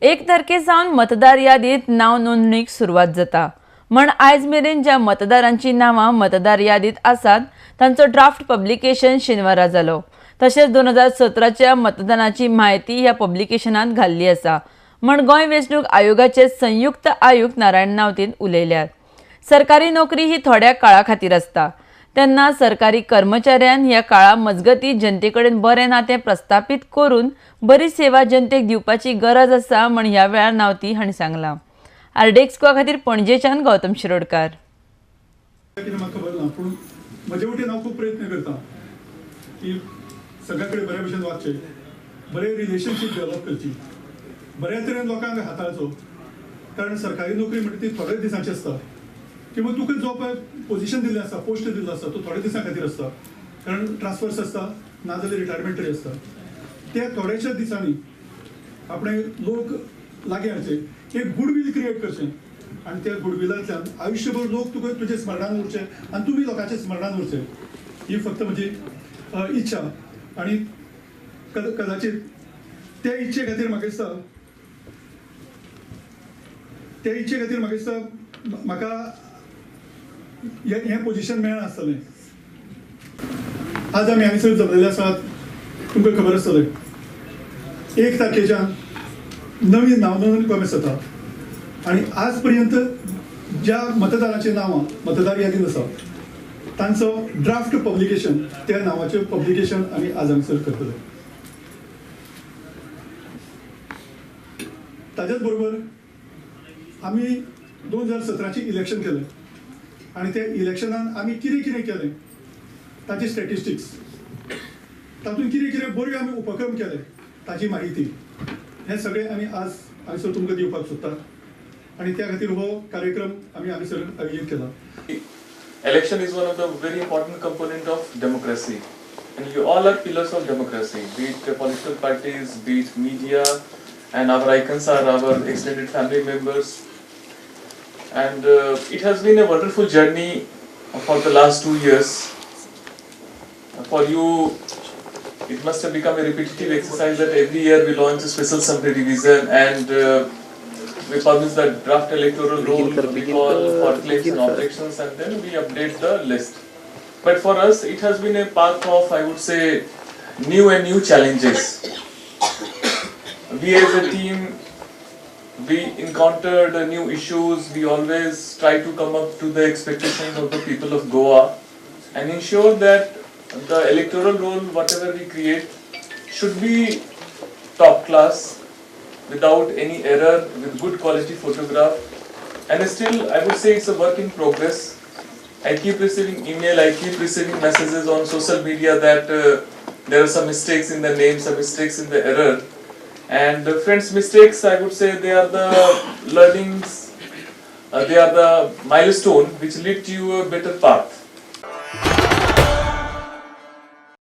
एक तारखे सावन मतदार यादीत नाव नोंदणीक सुरवात जाता म्हण आयज मेरेन ज्या मतदारांची नांवां मतदार यादीत आसात तांचो ड्राफ्ट पब्लिकेशन शेनवारा जालो. तशेंच 2017च्या मतदानाची म्हायती ह्या पब्लिकेशनात घाल्ली आसा म्हण गोंय वेंचणूक आयोगाचे संयुक्त आयुक्त नारायण नावतीन उलयल्यात. सरकारी नोकरी ही थोड्या काळा खातीर आसता तेन्ना सरकारी कर्मचाऱ्यान ह्या काळा मजगती जनते कडेन बरें नातें प्रस्थापित करून बरी सेवा जनतेक दिवपाची गरज आसा म्हण ह्या वेळार नावती हांणी सांगलां. आरडीएक्स गोवा खातीर पणजेच्यान गौतम शिरोडकार. म्हाका खबर ना, पूण म्हजे वटेन हांव खूब प्रयत्न करता की सगळ्या कडेन बऱ्या भशेन वागचें, बरें रिलेशनशीप डेव्हलप करची, बऱ्या तरेन लोकांक हाताळचो. कारण सरकारी नोकरी म्हणटा ती थोड्या दिसांची आसता किंवा तुका जो पळय पोजिशन दिल्लें आसता, पोस्ट दिल्लो आसता, तो थोड्या दिसां खातीर आसता. कारण ट्रान्सफर्स आसता ना जाल्यार रिटायरमेंट तरी आसता. त्या थोड्याश्या दिसांनी आपणे लोक लागीं हाडचे, एक गुडवील क्रिएट करचें आनी त्या गुडविलांतल्यान आयुश्यभर लोक तुका तुजे स्मरणान उरचे आनी तुमी लोकांच्या स्मरणान उरचे, ही फक्त म्हजी इच्छा. आनी कदाचित त्या इच्छे खातीर म्हाका दिसता, त्या इच्छे खातीर म्हाका दिसता म्हाका हें पोजिशन मेळना आसतलें. आज आमी हांगासर जमलेले आसात, तुमकां खबर आसतलें 1 तारखेच्यान नवीन नांव नोंदणी कॉमेस जाता आनी आज पर्यंत ज्या मतदारांची नांवां मतदार यादीन आसा तांचो ड्राफ्ट पब्लिकेशन, त्या नांवाचें पब्लिकेशन आमी आज हांगासर करतले. ताच्याच बरोबर आमी 2017 इलेक्शन केलें आनी त्या इलेक्शनान आमी कितें कितें केलें ताची स्टॅटिस्टिक्स, तातूंत कितें कितें बऱ्यो आमी उपक्रम केले ताची म्हायती, हें सगळें आमी आज हांगासर तुमकां दिवपाक सोदता आनी त्या खातीर हो कार्यक्रम आमी हांगासर आयोजीत केला. Election is one of the very important component of democracy, and you all are pillars of democracy, be it political parties, be it media, and our icons are our extended family members. And it has been a wonderful journey for the last 2 years. For you, it must have become a repetitive exercise that every year we launch a special summary revision and we publish the draft electoral roll, we call for claims and objections, and then we update the list. But for us, it has been a path of, I would say, new and new challenges. We as a team, we encountered new issues. We always try to come up to the expectations of the people of Goa and ensure that the electoral roll, whatever we create, should be top class, without any error, with good quality photograph. And still, I would say it's a work in progress. I keep receiving email, I keep receiving messages on social media that there are some mistakes in the name, some mistakes in the error. And friends, mistakes, I would say they are the learnings, they are the milestone which lead to you a better path.